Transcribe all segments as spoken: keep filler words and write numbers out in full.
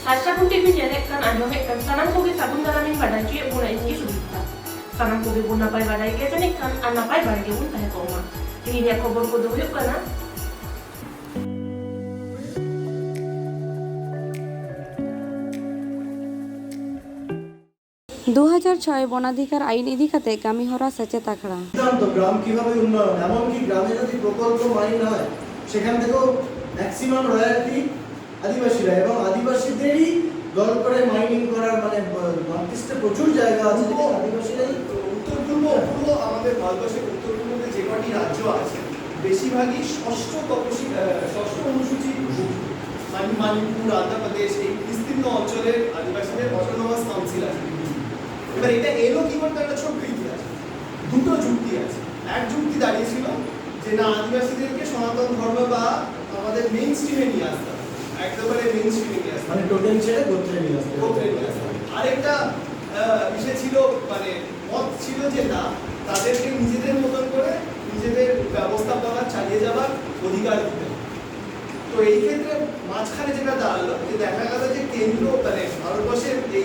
ᱥᱟᱨ ᱥᱟᱹᱜᱩᱱ ᱴᱤᱵᱷᱤ ᱧᱮᱞᱮᱫ ᱠᱟᱱ, ᱟᱸᱡᱚᱢᱮᱫ ᱠᱟᱱ ᱥᱟᱱᱟᱢ ᱠᱚᱜᱮ ᱥᱟᱹᱜᱩᱱ ᱫᱟᱨᱟᱢᱤᱧ ᱵᱟᱰᱟᱭ ᱦᱚᱪᱚᱭᱮᱫ ᱵᱚᱱᱟ, ᱤᱧ ᱜᱮ ᱥᱩᱫᱤᱯᱛᱟ᱾ ᱥᱟᱱᱟᱢ ᱠᱚᱜᱮ ᱵᱚᱱ ᱱᱟᱯᱟᱭ ᱵᱟᱰᱟᱭ ᱜᱮᱭᱟ ᱡᱟᱹᱱᱤᱡ ᱠᱷᱟᱱ, ᱟᱨ ᱱᱟᱯᱟᱭ ᱵᱟᱲᱟ ᱜᱮᱵᱚᱱ ᱛᱟᱦᱮᱸ ᱠᱚᱜ ᱢᱟ᱾ ᱛᱮᱦᱮᱧᱟᱜ ᱠᱷᱚᱵᱚᱨ ᱠᱚᱫᱚ ᱦᱩᱭᱩᱜ ᱠᱟᱱᱟ, ᱫᱩ ᱦᱟᱡᱟᱨ ᱪᱷᱚᱭ ᱵᱚᱱᱟধিᱠᱟᱨ ᱟᱭᱤᱱ ᱤᱫᱤ ᱠᱟᱛᱮ ᱠᱟᱹᱢᱤ ᱦᱚᱨᱟ ᱥᱮᱪᱮᱫ ᱟᱠᱷᱲᱟ᱾ সিদ্ধান্ত গ্রাম কিভাবে উন্নয়ন, এমনকি গ্রামে যদি প্রকল্প মাইন হয়, সেখান থেকেও ম্যাক্সিমাম রয়্যালটি আদিবাসীরা এবং আদিবাসীদেরই দল করে মাইনিং করার, মানে, নর্থ ইস্টে প্রচুর জায়গা আছে, যেখানে আদিবাসীরাই উত্তর পূর্ব পূর্ব আমাদের ভারতবর্ষের উত্তর পূর্বতে যে কটি রাজ্য আছে, বেশিরভাগই ষষ্ঠ তপশি আহ, ষষ্ঠ অনুসূচি, মানে মণিপুর, আন্ধ্রপ্রদেশ, এই বিস্তীর্ণ অঞ্চলের আদিবাসীদের অটোনোমাস কাউন্সিল আছে। এবার এটা এলো কি করতে একটা ছোট্ট ইতিহাস। দুটো যুক্তি আছে। এক যুক্তি দাঁড়িয়েছিল যে না, আদিবাসীদেরকে সনাতন ধর্ম বা আমাদের মেইন স্ট্রিমে নিয়ে আসতে হবে, একেবারে মেইন স্ট্রিমে নিয়ে আসতে হবে। মানে টোটেম ছেড়ে গোত্রে নিয়ে আসতে হবে। গোত্রে নিয়ে আসতে হবে। আরেকটা আহ, বিষয় ছিল, মানে মত ছিল যে না, তাদেরকে নিজেদের মতন করে নিজেদের ব্যবস্থাপনা চালিয়ে যাবার অধিকার দিতে হবে। তো এই ক্ষেত্রে মাঝখানে যেটা দাঁড়ালো যে দেখা গেল যে কেন্দ্র, মানে ভারতবর্ষের এই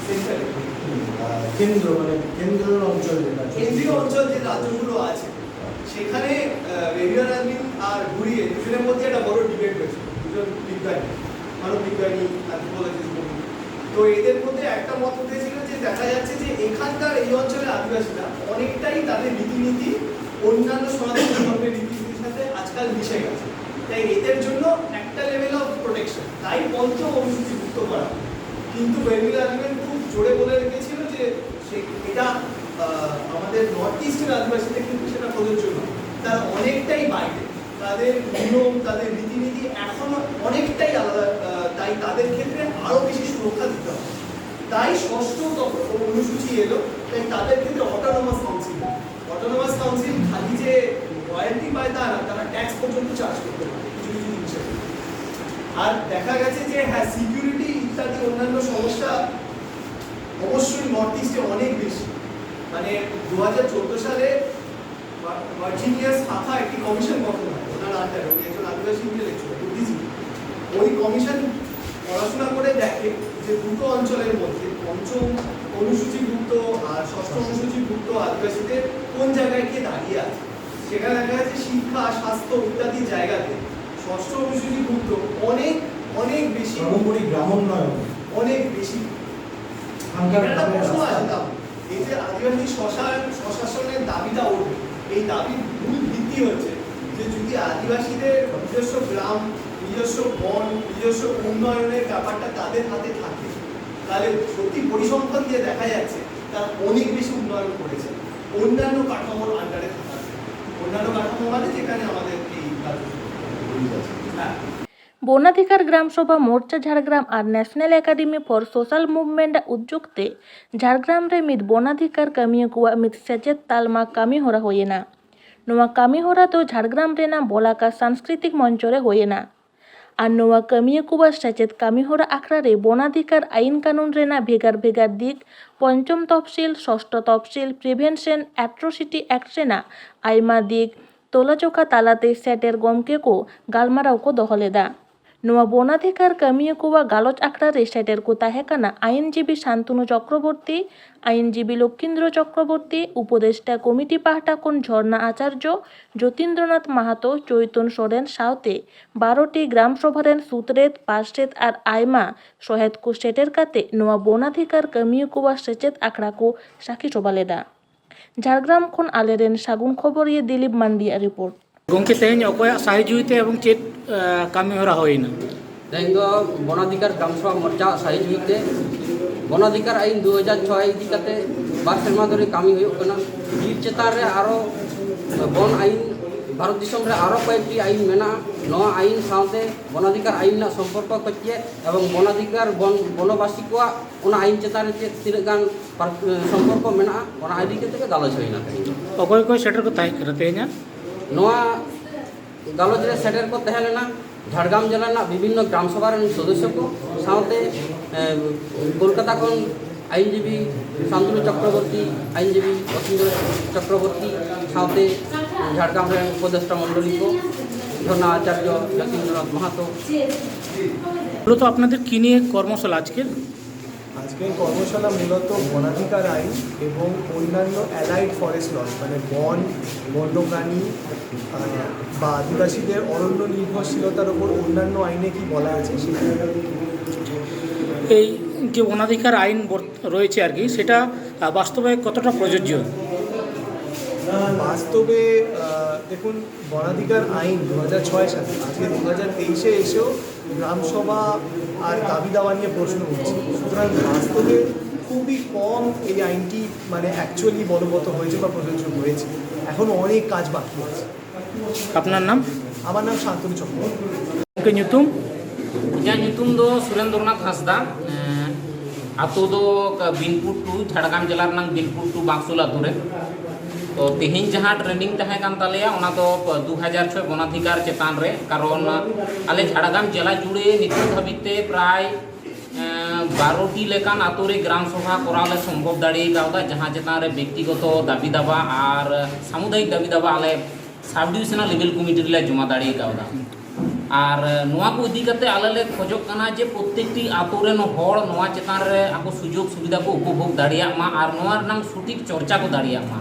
সেন্ট্রাল হুম, আহ, কেন্দ্র, মানে কেন্দ্রীয় অঞ্চল যেটা আছে। কেন্দ্রীয় অঞ্চল যে রাজ্যগুলো আছে, সেখানে আহ, রেভিয়ার আলমিন আর ঘুরিয়ে দুজনের মধ্যে একটা বড় ডিবেট হয়েছে, দুজন বিজ্ঞানী, মানব বিজ্ঞানী, অ্যানথ্রোপোলজিস্ট বলুন। তো এদের মধ্যে একটা মত উঠেছিল যে দেখা যাচ্ছে যে এখানকার এই অঞ্চলের আদিবাসীরা অনেকটাই তাদের রীতিনীতি অন্যান্য সনাতন ধর্মের রীতিনীতির সাথে আজকাল মিশে গেছে, তাই এদের জন্য একটা লেভেল অফ প্রোটেকশন, তাই পঞ্চম অনুসূচিভুক্ত করা হয়। কিন্তু রেভিয়ার আলমিন খুব জোরে বলে রেখেছিল যে সে এটা আহ, আমাদের নর্থ ইস্টের আদিবাসীদের কিন্তু সেটা প্রযোজ্য নয়। তারা অনেকটাই বাইরে, তাদের নিয়ম, তাদের রীতিনীতি এখনো অনেকটাই আলাদা, আহ, তাই তাদের ক্ষেত্রে আরো বেশি সুরক্ষা দিতে হবে। তাই ষষ্ঠ তপ- অনুসূচি এলো, তাই তাদের ক্ষেত্রে অটোনোমাস কাউন্সিল। অটোনোমাস কাউন্সিল খালি যে রয়্যালটি পায় তা না, তারা ট্যাক্স পর্যন্ত চার্জ করতে পারে কিছু কিছু জিনিসের। আর দেখা গেছে যে হ্যাঁ, সিকিউরিটি ইত্যাদি অন্যান্য সমস্যা অবশ্যই নর্থ ইস্টে অনেক বেশি। মানে দু হাজার চোদ্দ সালে ভার- ভার্জিনিয়া শাখা একটি কমিশন গঠন হয় ওনার আন্ডারে, উনি একজন আদিবাসী ইন্টেলেকচুয়াল, বুদ্ধিজীবী। ওই কমিশন পড়াশোনা করে দেখে যে দুটো অঞ্চলের মধ্যে পঞ্চম অনুসূচিভুক্ত আর ষষ্ঠ অনুসূচিভুক্ত আদিবাসীদের কোন জায়গায় গিয়ে দাঁড়িয়ে আছে। সেখানে দেখা যাচ্ছে শিক্ষা, স্বাস্থ্য ইত্যাদি জায়গাতে ষষ্ঠ অনুসূচিভুক্ত অনেক, অনেক বেশি, সর্বোপরি গ্রামোন্নয়ন অনেক বেশি। এখানে একটা প্রশ্ন আসে, এই যে আদিবাসী স্বশাসন, স্বশাসনের দাবিটা উঠবে, এই দাবির মূল ভিত্তি হচ্ছে যে যদি আদিবাসীদের নিজস্ব গ্রাম, নিজস্ব বন, নিজস্ব উন্নয়নের ব্যাপারটা তাদের হাতে থাকে, তাহলে সত্যি পরিসংখ্যান দিয়ে দেখা যাচ্ছে তারা অনেক বেশি উন্নয়ন করেছে অন্যান্য কাঠামোর আন্ডারে থাকাতে। অন্যান্য কাঠামো মানে যেখানে আমাদের এই কাজ হ্যাঁ। বনাধিকার গ্রাম সভা মোর্চা ঝাড়গ্রাম আর national academy for social movement উদ্যোগ ᱛᱮ ᱡᱷᱟᱲᱜᱨᱟᱢ ᱨᱮ ᱢᱤᱫ ᱵᱚᱱᱟᱫᱷᱤᱠᱟᱨ ᱠᱟᱹᱢᱤᱭᱟᱹ ᱠᱚᱣᱟᱜ ᱢᱤᱫ ᱥᱮᱪᱮᱫ ᱛᱟᱞᱢᱟ ᱠᱟᱹᱢᱤ ᱦᱚᱨᱟ ᱦᱩᱭᱮᱱᱟ᱾ ᱱᱚᱣᱟ ᱠᱟᱹᱢᱤ ᱦᱚᱨᱟ ᱫᱚ ᱡᱷᱟᱲᱜᱨᱟᱢ ᱨᱮᱱᱟᱜ ᱵᱚᱞᱟᱠᱟ ᱥᱟᱝᱥᱠᱨᱤᱛᱤᱠ ᱢᱚᱧᱪᱚ ᱨᱮ ᱦᱩᱭᱮᱱᱟ᱾ ᱟᱨ ᱱᱚᱣᱟ ᱠᱟᱹᱢᱤᱭᱟᱹ ᱠᱚᱣᱟᱜ ᱥᱮᱪᱮᱫ ᱠᱟᱹᱢᱤ ᱦᱚᱨᱟ ᱟᱠᱷᱲᱟ ᱨᱮ ᱵᱚᱱᱟᱫᱷᱤᱠᱟᱨ ᱟᱹᱭᱤᱱ ᱠᱟᱹᱱᱩᱱ ᱨᱮᱱᱟᱜ ᱵᱷᱮᱜᱟᱨ ᱵᱷᱮᱜᱟᱨ ᱫᱤᱠ, ᱯᱚᱧᱪᱚᱢ ᱛᱚᱯᱥᱤᱞ, ᱥᱚᱥᱴᱚ ᱛᱚᱯᱥᱤᱞ, ᱯᱨᱤᱵᱷᱮᱱᱥᱚᱱ ᱮᱴᱨᱚᱥᱤᱴᱤ ᱮᱠᱴ ᱨᱮᱱᱟᱜ ᱟᱭᱢᱟ ᱫᱤᱠ ᱛᱚᱞᱟᱡᱚᱠᱷᱟ ᱛᱟᱞᱟᱛᱮ ᱥᱮᱴᱮᱨ ᱜᱚᱢᱠᱮ ᱠᱚ ᱜᱟᱞᱢᱟᱨᱟᱣ ᱠᱚ ᱫᱚᱦᱚ ᱞᱮᱫᱟ᱾ ᱱᱚᱣᱟ ᱵᱚᱱᱟᱫᱷᱤᱠᱟᱨ ᱠᱟᱹᱢᱤᱭᱟᱹ ᱠᱚᱣᱟᱜ ᱜᱟᱞᱚᱪ ᱟᱠᱷᱲᱟ ᱨᱮ ᱥᱮᱴᱮᱨ ᱠᱚ ᱛᱟᱦᱮᱸ ᱠᱟᱱᱟ ᱟᱭᱤᱱᱡᱤᱵᱤ ᱥᱟᱱᱛᱚᱱᱩ ᱪᱚᱠᱨᱚᱵᱚᱨᱛᱤ, ᱟᱭᱤᱱᱡᱤᱵᱤ ᱞᱚᱠᱠᱷᱤᱱᱫᱨᱚ ᱪᱚᱠᱨᱚᱵᱚᱨᱛᱤ, ᱩᱯᱚᱫᱮᱥᱴᱟ ᱠᱚᱢᱤᱴᱤ ᱯᱟᱦᱴᱟ ᱠᱷᱚᱱ ᱡᱷᱚᱨᱱᱟ ᱟᱪᱟᱨᱡᱚ, ᱡᱳᱛᱤᱱᱫᱨᱚᱱᱟᱛᱷ ᱢᱟᱦᱟᱛᱚ, ᱪᱳᱭᱛᱚᱱ ᱥᱚᱨᱮᱱ ᱥᱟᱶᱛᱮ ᱵᱟᱨᱚ ᱴᱤ ᱜᱨᱟᱢ ᱥᱚᱵᱷᱟ ᱨᱮᱱ ᱥᱩᱛᱨᱮᱛ, ᱯᱟᱨᱥᱮᱛ ᱟᱨ ᱟᱭᱢᱟ ᱥᱚᱦᱮᱫ ᱠᱚ ᱥᱮᱴᱮᱨ ᱠᱟᱛᱮ ᱱᱚᱣᱟ ᱵᱚᱱᱟᱫᱷᱤᱠᱟᱨ ᱠᱟᱹᱢᱤᱭᱟᱹ ᱠᱚᱣᱟᱜ ᱥᱮᱪᱮᱫ ᱟᱠᱷᱲᱟ ᱠᱚ ᱥᱟᱹᱠᱷᱤ ᱥᱚᱵᱷᱟ ᱞᱮᱫᱟ᱾ ᱡᱷᱟᱲᱜᱨᱟᱢ ᱠᱷᱚᱱ ᱟᱞᱮᱨᱮᱱ ᱥᱟᱹᱜᱩᱱ ᱠᱷᱚᱵᱚᱨᱤᱭᱟᱹ ᱫᱤᱞᱤᱯ ᱢᱟᱱᱰᱤᱭᱟᱜ ᱨᱤᱯᱳᱨᱴ᱾ ᱜᱚᱢᱠᱮ, ᱛᱮᱦᱮᱧ ᱚᱠᱚᱭᱟᱜ ᱥᱟᱹᱦᱤᱡᱩᱦᱤ ᱛᱮ ᱮᱵᱚᱝ ᱪᱮᱫ ᱠᱟᱹᱢᱤ ᱦᱚᱨᱟ ᱦᱩᱭᱮᱱᱟ? ᱛᱮᱦᱮᱧ ᱫᱚ ᱵᱚᱱᱟᱫᱷᱤᱠᱟᱨ ᱜᱨᱟᱢ ᱥᱚᱵᱷᱟ ᱢᱳᱨᱪᱟ ᱥᱟᱹᱦᱤᱡᱩᱦᱤ ᱛᱮ ᱵᱚᱱᱟᱫᱷᱤᱠᱟᱨ ᱟᱹᱭᱤᱱ ᱫᱩ ᱦᱟᱡᱟᱨ ᱪᱷᱚᱭ ᱤᱫᱤ ᱠᱟᱛᱮ ᱵᱟᱨ ᱥᱮᱨᱢᱟ ᱫᱷᱚᱨᱮ ᱠᱟᱹᱢᱤ ᱦᱩᱭᱩᱜ ᱠᱟᱱᱟ᱾ ᱵᱤᱨ ᱪᱮᱛᱟᱱ ᱨᱮ ᱟᱨᱚ ᱵᱚᱱ ᱟᱹᱭᱤᱱ, ᱵᱷᱟᱨᱚᱛ ᱫᱤᱥᱚᱢ ᱨᱮ ᱟᱨᱚ ᱠᱚᱭᱮᱠᱴᱤ ᱟᱹᱭᱤᱱ ᱢᱮᱱᱟᱜᱼᱟ᱾ ᱱᱚᱣᱟ ᱟᱹᱭᱤᱱ ᱥᱟᱶᱛᱮ ᱵᱚᱱᱟᱫᱷᱤᱠᱟᱨ ᱟᱹᱭᱤᱱ ᱨᱮᱱᱟᱜ ᱥᱚᱢᱯᱚᱨᱠᱚ ᱠᱚ ᱪᱮᱫ ᱮᱵᱚᱝ ᱵᱚᱱᱟᱫᱷᱤᱠᱟᱨ ᱵᱚᱱ ᱵᱚᱱᱚᱵᱟᱥᱤ ᱠᱚᱣᱟᱜ ᱚᱱᱟ ᱟᱹᱭᱤᱱ ᱪᱮᱛᱟᱱ ᱨᱮ ᱪᱮᱫ ᱛᱤᱱᱟᱹᱜ ᱜᱟᱱ ᱥᱚᱢᱯᱚᱨᱠᱚ ᱢᱮᱱᱟᱜᱼᱟ, ᱚᱱᱟ ᱤᱫᱤ ᱠᱟᱛᱮ ᱜᱮ ᱜᱟᱞᱚᱪ ᱦᱩᱭᱱᱟ ᱛᱮᱦᱮᱧ ᱫᱚ᱾ ᱚᱠᱚᱭ ᱚᱠᱚᱭ ᱥᱮᱴᱮᱨ ᱠᱚ ᱛᱟᱦᱮᱸ ᱠᱟᱱᱟ ᱛᱮᱦᱮᱧᱟᱜ? ᱱᱚᱣᱟ ᱜᱟᱞᱚᱪ ᱨᱮ ᱥᱮᱴᱮᱨ ᱠᱚ ᱛᱟᱦᱮᱸ ᱞᱮᱱᱟ ᱡᱷᱟᱲᱜᱨᱟᱢ ᱡᱮᱞᱟ ᱨᱮᱱᱟᱜ ᱵᱤᱵᱷᱤᱱᱱᱚ ᱜᱨᱟᱢ ᱥᱚᱵᱷᱟ ᱨᱮᱱ ᱥᱚᱫᱚᱥᱥᱚ ᱠᱚ ᱥᱟᱶᱛᱮ ᱠᱳᱞᱠᱟᱛᱟ ᱠᱷᱚᱱ ᱟᱭᱤᱱᱡᱤᱵᱤ ᱥᱟᱱᱛᱚᱱᱩ ᱪᱚᱠᱨᱚᱵᱚᱨᱛᱤ, ᱟᱭᱤᱱᱡᱤᱵᱤ ᱚᱥᱤᱱᱫᱨᱚ ᱪᱚᱠᱨᱚᱵᱚᱨᱛᱤ ᱥᱟᱶᱛᱮ ᱡᱷᱟᱲᱜᱨᱟᱢ ᱨᱮᱱ ᱩᱯᱚᱫᱮᱥᱴᱟ ᱢᱚᱱᱰᱚᱞᱤ ᱠᱚ ঝর্ণা আচার্য, যতীন্দ্রনাথ মাহাতো। মূলত আপনাদের কী নিয়ে কর্মশালা আজকের? আজকের কর্মশালা মূলত বনাধিকার আইন এবং অন্যান্য অ্যালাইড ফরেস্ট ল, মানে বন, বন্যপ্রাণী আহ, বা আদিবাসীদের অরণ্য নির্ভরশীলতার উপর অন্যান্য আইনে কি বলা আছে সেটা। এই যে বনাধিকার আইন বর্ত- রয়েছে আর কি, সেটা আহ, বাস্তবে কতটা প্রযোজ্য? বাস্তবে আহ, দেখুন, বনাধিকার আইন দু হাজার ছয় সালে, আজকে দু হাজার তেইশে এসেও গ্রামসভা আর দাবি দাওয়া নিয়ে প্রশ্ন উঠছে। সুতরাং বাস্তবে খুবই কম এই আইনটি মানে অ্যাকচুয়ালি বলবৎ হয়েছে বা প্রযোজ্য হয়েছে। এখন অনেক কাজ বাকি আছে। আপনার নাম? আমার নাম শান্তনু চক্রবর্তী। Oke, nyutum. ᱤᱧᱟᱹᱜ ᱧᱩᱛᱩᱢ ᱫᱚ ᱥᱩᱨᱮᱱᱫᱨᱚᱱᱟᱛᱷ ᱦᱟᱸᱥᱫᱟ᱾ ᱮᱸ, ᱟᱛᱳ ᱫᱚ ᱵᱤᱱᱯᱩᱨ ᱴᱩ, ᱡᱷᱟᱲᱜᱨᱟᱢ ᱡᱮᱞᱟ ᱨᱮᱱᱟᱜ ᱵᱤᱱᱯᱩᱨ ᱴᱩ ᱵᱟᱸᱠᱥᱩᱞ ᱟᱛᱳ ᱨᱮ᱾ ᱛᱚ ᱛᱮᱦᱮᱧ ᱡᱟᱦᱟᱸ ᱴᱨᱮᱱᱤᱝ ᱛᱟᱦᱮᱸ ᱠᱟᱱ ᱛᱟᱞᱮᱭᱟ, ᱚᱱᱟ ᱫᱚ ᱫᱩ ᱦᱟᱡᱟᱨ ᱪᱷᱚᱭ ᱵᱚᱱᱟᱫᱷᱤᱠᱟᱨ ᱪᱮᱛᱟᱱ ᱨᱮ, ᱠᱟᱨᱚᱱ ᱟᱞᱮ ᱡᱷᱟᱲᱜᱨᱟᱢ ᱡᱮᱞᱟ ᱡᱩᱲᱮ ᱱᱤᱛᱚᱜ ᱫᱷᱟᱹᱵᱤᱡ ᱛᱮ ᱯᱨᱟᱭ ᱮᱸ, ᱵᱟᱨᱚ ᱴᱤ ᱞᱮᱠᱟᱱ ᱟᱛᱳ ᱨᱮ ᱜᱨᱟᱢ ᱥᱚᱵᱷᱟ ᱠᱚᱨᱟᱣ ᱞᱮ ᱥᱚᱢᱵᱷᱚᱵ ᱫᱟᱲᱮ ᱠᱟᱣᱫᱟ, ᱡᱟᱦᱟᱸ ᱪᱮᱛᱟᱱ ᱨᱮ ᱵᱮᱠᱛᱤᱜᱚᱛᱚ ᱫᱟᱹᱵᱤ ᱫᱟᱵᱟ ᱟᱨ ᱥᱟᱢᱩᱫᱟᱭᱤᱠ ᱫᱟᱹᱵᱤ ᱫᱟᱵᱟ ᱟᱞᱮ ᱥᱟᱵ ᱰᱤᱵᱤᱡᱚᱱᱟᱞ ᱞᱮᱵᱮᱞ ᱠᱚᱢᱤᱴᱤ ᱨᱮᱞᱮ ᱡᱚᱢᱟ ᱫᱟᱲᱮ ᱠᱟᱣᱫᱟ᱾ ᱟᱨ ᱱᱚᱣᱟ ᱠᱚ ᱤᱫᱤ ᱠᱟᱛᱮ ᱟᱞᱮ ᱞᱮ ᱠᱷᱚᱡᱚᱜ ᱠᱟᱱᱟ ᱡᱮ ᱯᱨᱚᱛᱮᱠᱴᱤ ᱟᱛᱳ ᱨᱮᱱ ᱦᱚᱲ ᱱᱚᱣᱟ ᱪᱮᱛᱟᱱ ᱨᱮ ᱟᱠᱚ ᱥᱩᱡᱳᱜᱽ ᱥᱩᱵᱤᱫᱷᱟ ᱠᱚ ᱩᱯᱚᱵᱷᱳᱜᱽ ᱫᱟᱲᱮᱭᱟᱜ ᱢᱟ ᱟᱨ ᱱᱚᱣᱟ ᱨᱮᱱᱟᱝ ᱥᱚᱴᱷᱤᱠ ᱪᱚᱨᱪᱟ ᱠᱚ ᱫᱟᱲᱮᱭᱟᱜ ᱢᱟ᱾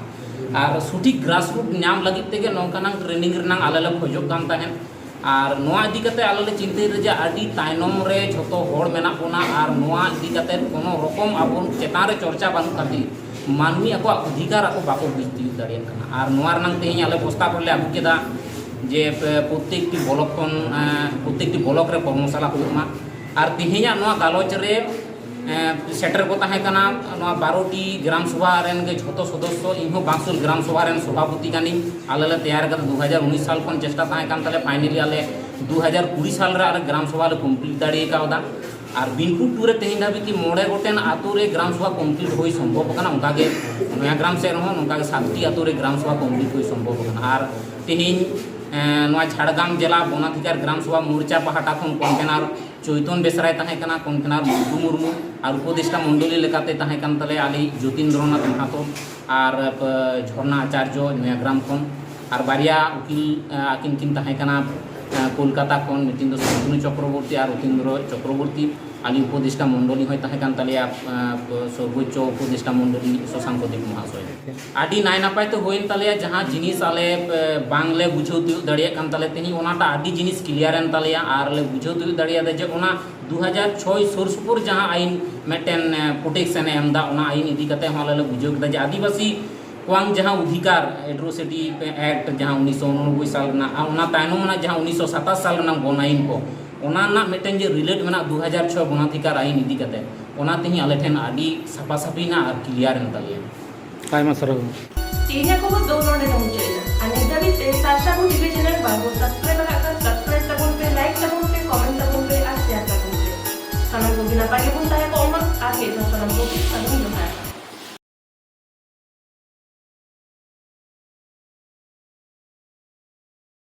ᱟᱨ ᱥᱚᱴᱷᱤᱠ ᱜᱨᱟᱥ ᱨᱩᱴ ᱧᱟᱢ ᱞᱟᱹᱜᱤᱫ ᱛᱮᱜᱮ ᱱᱚᱝᱠᱟᱱᱟᱝ ᱴᱨᱮᱱᱤᱝ ᱨᱮᱱᱟᱝ ᱟᱞᱮ ᱞᱮ ᱠᱷᱚᱡᱚᱜ ᱠᱟᱱ ᱛᱟᱦᱮᱸᱫ᱾ ᱟᱨ ᱱᱚᱣᱟ ᱤᱫᱤ ᱠᱟᱛᱮ ᱟᱞᱮ ᱞᱮ ᱪᱤᱱᱛᱟᱹᱭᱮᱫᱟ ᱡᱮ ᱟᱹᱰᱤ ᱛᱟᱭᱱᱚᱢ ᱨᱮ ᱡᱷᱚᱛᱚ ᱦᱚᱲ ᱢᱮᱱᱟᱜ ᱵᱚᱱᱟ ᱟᱨ ᱱᱚᱣᱟ ᱤᱫᱤ ᱠᱟᱛᱮ ᱠᱳᱱᱳ ᱨᱚᱠᱚᱢ ᱟᱵᱚ ᱪᱮᱛᱟᱱ ᱨᱮ ᱪᱚᱨᱪᱟ ᱵᱟᱹᱱᱩᱜ ᱠᱷᱟᱹᱛᱤᱨ ᱢᱟᱹᱱᱢᱤ ᱟᱠᱚᱣᱟᱜ ᱚᱫᱷᱤᱠᱟᱨ ᱟᱠᱚ ᱵᱟᱠᱚ ᱵᱩᱡᱽ ᱛᱤᱭᱳᱜ ᱫᱟᱲᱮᱭᱟᱜ ᱠᱟᱱᱟ᱾ ᱟᱨ ᱱᱚᱣᱟ ᱨᱮᱱᱟᱝ ᱛᱮᱦᱮᱧ ᱟᱞᱮ ᱯᱨᱚᱥᱛᱟᱵ ᱨᱮᱞᱮ ᱟᱹᱜᱩ ᱠᱮᱫᱟ ᱡᱮ ᱯᱨᱚᱛᱮᱠᱴᱤ ᱵᱞᱚᱠ ᱠᱷᱚᱱ, ᱮᱸ, ᱯᱨᱚᱛᱮᱠᱴᱤ ᱵᱞᱚᱠ ᱨᱮ ᱠᱚᱨᱢᱚᱥᱟᱞᱟ ᱦᱩᱭᱩᱜ ᱢᱟ᱾ ᱟᱨ ᱛᱮᱦᱮᱧᱟᱜ ᱱᱚᱣᱟ ᱜᱟᱞᱚᱪ ᱨᱮ ᱮᱸ, ᱥᱮᱴᱮᱨ ᱠᱚ ᱛᱟᱦᱮᱸ ᱠᱟᱱᱟ ᱱᱚᱣᱟ ᱵᱟᱨᱚ ᱴᱤ ᱜᱨᱟᱢ ᱥᱚᱵᱷᱟ ᱨᱮᱱ ᱜᱮ ᱡᱷᱚᱛᱚ ᱥᱚᱫᱚᱥᱥᱚ᱾ ᱤᱧ ᱦᱚᱸ ᱵᱟᱸᱠᱥᱩᱞ ᱜᱨᱟᱢ ᱥᱚᱵᱷᱟ ᱨᱮᱱ ᱥᱚᱵᱷᱟᱯᱚᱛᱤ ᱠᱟᱹᱱᱟᱹᱧ᱾ ᱟᱞᱮ ᱞᱮ ᱛᱮᱭᱟᱨ ᱠᱟᱫᱟ, ᱫᱩ ᱦᱟᱡᱟᱨ ᱩᱱᱤᱥ ᱥᱟᱞ ᱠᱷᱚᱱ ᱪᱮᱥᱴᱟ ᱛᱟᱦᱮᱸ ᱠᱟᱱ ᱛᱟᱞᱮ, ᱯᱷᱟᱭᱱᱟᱞᱤ ᱟᱞᱮ ᱫᱩ ᱦᱟᱡᱟᱨ ᱠᱩᱲᱤ ᱥᱟᱞ ᱨᱮ ᱟᱞᱮ ᱜᱨᱟᱢ ᱥᱚᱵᱷᱟ ᱞᱮ ᱠᱚᱢᱯᱞᱤᱴ ᱫᱟᱲᱮ ᱠᱟᱣᱫᱟ᱾ ᱟᱨ ᱵᱤᱱᱯᱩᱨ ᱴᱩ ᱨᱮ ᱛᱮᱦᱮᱧ ᱫᱷᱟᱹᱵᱤᱡ ᱛᱮ ᱢᱚᱬᱮ ᱜᱚᱴᱮᱱ ᱟᱛᱳ ᱨᱮ ᱜᱨᱟᱢ ᱥᱚᱵᱷᱟ ᱠᱚᱢᱯᱞᱤᱴ ᱦᱩᱭ ᱥᱚᱢᱵᱷᱚᱵ ᱟᱠᱟᱱᱟ᱾ ᱚᱱᱠᱟᱜᱮ ᱱᱚᱭᱟ ᱜᱨᱟᱢ ᱥᱮᱫ ᱨᱮᱦᱚᱸ ᱱᱚᱝᱠᱟᱜᱮ ᱥᱟᱛᱴᱤ ᱟᱛᱳ ᱨᱮ ᱜᱨᱟᱢ ᱥᱚᱵᱷᱟ ᱠᱚᱢᱯᱞᱤᱴ ᱦᱩᱭ ᱥᱚᱢᱵᱷᱚᱵ ᱟᱠᱟᱱᱟ᱾ ᱟᱨ ᱛᱮᱦᱮᱧ, ᱮᱸ, ᱱᱚᱣᱟ ᱡᱷᱟᱲᱜᱨᱟᱢ ᱡᱮᱞᱟ ᱵᱚᱱᱟᱫᱷᱤᱠᱟᱨ ᱜᱨᱟᱢ ᱥᱚᱵᱷᱟ ᱢᱳᱨᱪᱟ ᱯᱟᱦᱴᱟ ᱠᱷᱚᱱ ᱠᱚᱱᱵᱷᱮᱱᱟᱨ ᱪᱳᱭᱛᱚᱱ ᱵᱮᱥᱨᱟᱭ ᱛᱟᱦᱮᱸ ᱠᱟᱱᱟ, ᱠᱚᱱᱵᱷᱮᱱᱟᱨ ᱢᱚᱱᱴᱩ ᱢᱩᱨᱢᱩ, ᱟᱨ ᱩᱯᱚᱫᱮᱥᱴᱟ ᱢᱚᱱᱰᱚᱞᱤ ᱞᱮᱠᱟᱛᱮ ᱛᱟᱦᱮᱸ ᱠᱟᱱ ᱛᱟᱞᱮᱭᱟ ᱟᱞᱮ ᱡᱳᱛᱤᱱᱫᱨᱚᱱᱟᱛᱷ ᱢᱟᱦᱟᱛᱚ ᱟᱨ, ᱯ-, ᱡᱷᱚᱨᱱᱟ ᱟᱪᱟᱨᱡᱚ ᱱᱚᱭᱟᱜᱨᱟᱢ ᱠᱷᱚᱱ᱾ ᱟᱨ ᱵᱟᱨᱭᱟ ᱩᱠᱤᱞ ᱟᱹᱠᱤᱱ ᱠᱤᱱ ᱛᱟᱦᱮᱸ ᱠᱟᱱᱟ ᱠᱳᱞᱠᱟᱛᱟ ᱠᱷᱚᱱ, ᱢᱤᱫᱴᱤᱱ ᱫᱚ ᱥᱟᱱᱛᱚᱱᱩ ᱪᱚᱠᱨᱚᱵᱚᱨᱛᱤ ᱟᱨ ᱨᱚᱛᱤᱱᱫᱨᱚ ᱪᱚᱠᱨᱚᱵᱚᱨᱛᱤ᱾ ᱟᱞᱮ ᱩᱯᱚᱫᱮᱥᱴᱟ ᱢᱚᱱᱰᱚᱞᱤ ᱦᱚᱸᱭ ᱛᱟᱦᱮᱸ ᱠᱟᱱ ᱛᱟᱞᱮᱭᱟ, ᱥᱚᱨᱵᱚᱪᱪᱚ ᱩᱯᱚᱫᱮᱥᱴᱟ ᱢᱚᱱᱰᱚᱞᱤ ᱥᱚᱥᱟᱝᱠᱚ ᱫᱮᱵ ᱢᱚᱦᱟᱥᱚᱭ᱾ ᱟᱹᱰᱤ ᱱᱟᱭ ᱱᱟᱯᱟᱭ ᱛᱮ ᱦᱩᱭᱮᱱ ᱛᱟᱞᱮᱭᱟ᱾ ᱡᱟᱦᱟᱸ ᱡᱤᱱᱤᱥ ᱟᱞᱮ ᱵᱟᱝᱞᱮ ᱵᱩᱡᱷᱟᱹᱣ ᱛᱤᱭᱳᱜ ᱫᱟᱲᱮᱭᱟᱜ ᱠᱟᱱ ᱛᱟᱞᱮ ᱛᱟᱦᱮᱸᱫ, ᱚᱱᱟᱴᱟᱜ ᱟᱹᱰᱤ ᱡᱤᱱᱤᱥ ᱠᱞᱤᱭᱟᱨ ᱮᱱ ᱛᱟᱞᱮᱭᱟ ᱟᱨ ᱞᱮ ᱵᱩᱡᱷᱟᱹᱣ ᱛᱤᱭᱳᱜ ᱫᱟᱲᱮᱭᱟᱫᱟ ᱡᱮ ᱚᱱᱟ ᱫᱩ ᱦᱟᱡᱟᱨ ᱪᱷᱚᱭ ᱥᱩᱨ ᱥᱩᱯᱩᱨ ᱡᱟᱦᱟᱸ ᱟᱹᱭᱤᱱ ᱢᱤᱫᱴᱮᱱ ᱯᱨᱚᱳᱴᱮᱠᱥᱚᱱ ᱮ ᱮᱢ ᱮᱫᱟ, ᱚᱱᱟ ᱟᱹᱭᱤᱱ ᱤᱫᱤ ᱠᱟᱛᱮ ᱦᱚᱸ ᱟᱞᱮ ᱞᱮ ᱵᱩᱡᱷᱟᱹᱣ ᱠᱮᱫᱟ ᱡᱮ ᱟᱹᱫᱤᱵᱟᱹᱥᱤ ᱠᱚᱣᱟᱝ ᱡᱟᱦᱟᱸ ᱚᱫᱷᱤᱠᱟᱨ, ᱮᱴᱨᱳᱥᱤᱴᱤ ᱮᱠᱴ ᱡᱟᱦᱟᱸ ᱩᱱᱤᱥᱥᱚ ᱩᱱᱚᱱᱚᱵᱵᱳᱭ ᱥᱟᱞ ᱨᱮᱱᱟᱜ ᱟᱨ ᱚᱱᱟ ᱛᱟᱭᱱᱚᱢ ᱨᱮᱱᱟᱜ ᱡᱟᱦᱟᱸ ᱩᱱᱤᱥᱥᱚ ᱥᱟᱛᱟᱥ ᱥᱟᱞ ᱨᱮᱱᱟᱜ ᱵᱚᱱ ᱟᱹᱭᱤᱱ ᱠᱚ, ᱚᱱᱟ ᱨᱮᱱᱟᱜ ᱢᱤᱫᱴᱮᱱ ᱡᱮ ᱨᱤᱞᱮᱴ ᱢᱮᱱᱟᱜ ᱫᱩ ᱦᱟᱡᱟᱨ ᱪᱷᱚᱭ ᱵᱚᱱᱟᱫᱷᱤᱠᱟᱨ ᱟᱹᱭᱤᱱ ᱤᱫᱤ ᱠᱟᱛᱮ, ᱚᱱᱟ ᱛᱮᱦᱮᱧ ᱟᱞᱮ ᱴᱷᱮᱱ ᱟᱹᱰᱤ ᱥᱟᱯᱷᱟ ᱥᱟᱹᱯᱷᱤ ᱮᱱᱟ ᱟᱨ ᱠᱞᱤᱭᱟᱨ ᱮᱱ ᱛᱟᱞᱮᱭᱟ᱾ ᱟᱭᱢᱟ ᱥᱟᱨᱦᱟᱣ᱾ ᱛᱮᱦᱮᱧᱟᱜ ᱠᱷᱚᱵᱚᱨ ᱫᱚ ᱱᱚᱰᱮ ᱜᱮ ᱢᱩᱪᱟᱹᱫ ᱮᱱᱟ᱾ ᱟᱨ ᱱᱤᱛ ᱫᱷᱟᱹᱵᱤᱡ ᱛᱮ ᱥᱟᱨᱥᱟ ᱜᱩᱴᱤ ᱪᱮᱱᱮᱞ ᱵᱟᱝ ᱵᱚᱱ ᱥᱟᱵᱥᱠᱨᱟᱭᱤᱵ ᱟᱠᱟᱫ ᱠᱷᱟᱱ ᱥᱟᱵᱥᱠᱨᱟᱭᱤᱵ ᱛᱟᱵᱚᱱ ᱯᱮ, ᱞᱟᱭᱤᱠ ᱛᱟᱵᱚᱱ ᱯᱮ, ᱠᱚᱢᱮᱱᱴ ᱛᱟᱵᱚᱱ ᱯᱮ ᱟᱨ ᱥᱮᱭᱟᱨ ᱛᱟᱵᱚᱱ ᱯᱮ᱾ ᱥᱟᱱᱟᱢ ᱠᱚᱜᱮ ᱱᱟᱯᱟᱭ ᱜᱮᱵᱚᱱ ᱛᱟᱦᱮᱸ ᱠᱚᱜ ᱢᱟ᱾ ᱟᱨ ᱢᱤᱫ ᱫᱷᱟᱣ ᱥᱟᱱᱟᱢ ᱠᱚᱜᱮ ᱥᱟᱹᱜᱩᱱ ᱡᱚᱦᱟᱨ᱾